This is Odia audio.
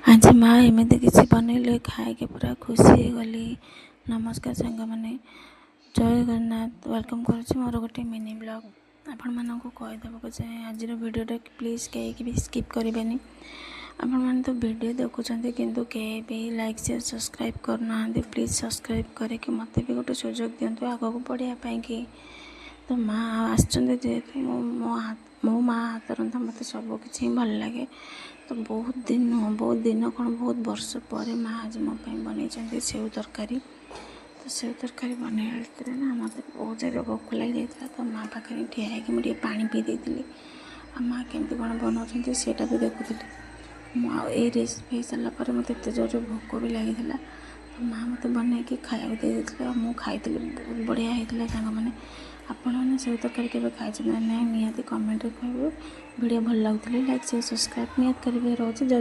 ଆଜି ମା ଏମିତି କିଛି ବନେଇଲେ, ଖାଇକି ପୁରା ଖୁସି ହେଇଗଲି। ନମସ୍କାର ସାଙ୍ଗମାନେ, ଜୟ ଜଗନ୍ନାଥ। Welcome କରୁଛି ମୋର ଗୋଟେ ମିନି ବ୍ଲଗ୍। ଆପଣମାନଙ୍କୁ କହିଦେବାକୁ ଚାହେଁ, ଆଜିର ଭିଡ଼ିଓଟା ପ୍ଲିଜ୍ କେହି ବି ସ୍କିପ୍ କରିବେନି। ଆପଣମାନେ ତ ଭିଡ଼ିଓ ଦେଖୁଛନ୍ତି, କିନ୍ତୁ କେହି ବି ଲାଇକ୍, ସେୟାର, ସବସ୍କ୍ରାଇବ୍ କରୁନାହାନ୍ତି। ପ୍ଲିଜ୍ ସବସ୍କ୍ରାଇବ୍ କରିକି ମୋତେ ବି ଗୋଟେ ସୁଯୋଗ ଦିଅନ୍ତୁ ଆଗକୁ ବଢ଼ିବା ପାଇଁକି। ତ ମା ଆସିଛନ୍ତି ଯେହେତୁ, ମୋ ମୋ ମା ହାତ ରନ୍ଧା ମୋତେ ସବୁ କିଛି ହିଁ ଭଲ ଲାଗେ। ତ ବହୁତ ଦିନ, ବହୁତ ଦିନ କ'ଣ, ବହୁତ ବର୍ଷ ପରେ ମା ଆଜି ମୋ ପାଇଁ ବନେଇଛନ୍ତି ସେଉ ତରକାରୀ। ତ ସେଉ ତରକାରୀ ବନେଇବା ଭିତରେ ନା ମୋତେ ବହୁତ ଜୋରରେ ଭୋକ ଲାଗିଯାଇଥିଲା। ତ ମା ପାଖରେ ଠିଆ ହେଇକି ମୁଁ ଟିକେ ପାଣି ପିଇ ଦେଇଥିଲି, ଆଉ ମା କେମିତି କ'ଣ ବନାଉଛନ୍ତି ସେଇଟା ବି ଦେଖୁଥିଲି ମୁଁ। ଆଉ ଏଇ ରେସିପି ହେଇସାରିଲା ପରେ ମୋତେ ଏତେ ଜୋରରେ ଭୋକ ବି ଲାଗିଥିଲା, ତ ମା ମୋତେ ବନେଇକି ଖାଇବାକୁ ଦେଇ ଦେଇଥିଲେ ଆଉ ମୁଁ ଖାଇଥିଲି। ବହୁତ ବଢ଼ିଆ ହେଇଥିଲା। ସାଙ୍ଗମାନେ, ଆପଣମାନେ ସେଉ ତରକାରୀ କେବେ ଖାଇଛନ୍ତି ନା ନାହିଁ, ନିହାତି କମେଣ୍ଟରେ କହିବେ। ଭିଡ଼ିଓ ଭଲ ଲାଗୁଥିଲେ ଲାଇକ୍, ସେୟାର, ସବସ୍କ୍ରାଇବ୍ ନିହାତି କରିବେ। ରହୁଛି, ଜୟ।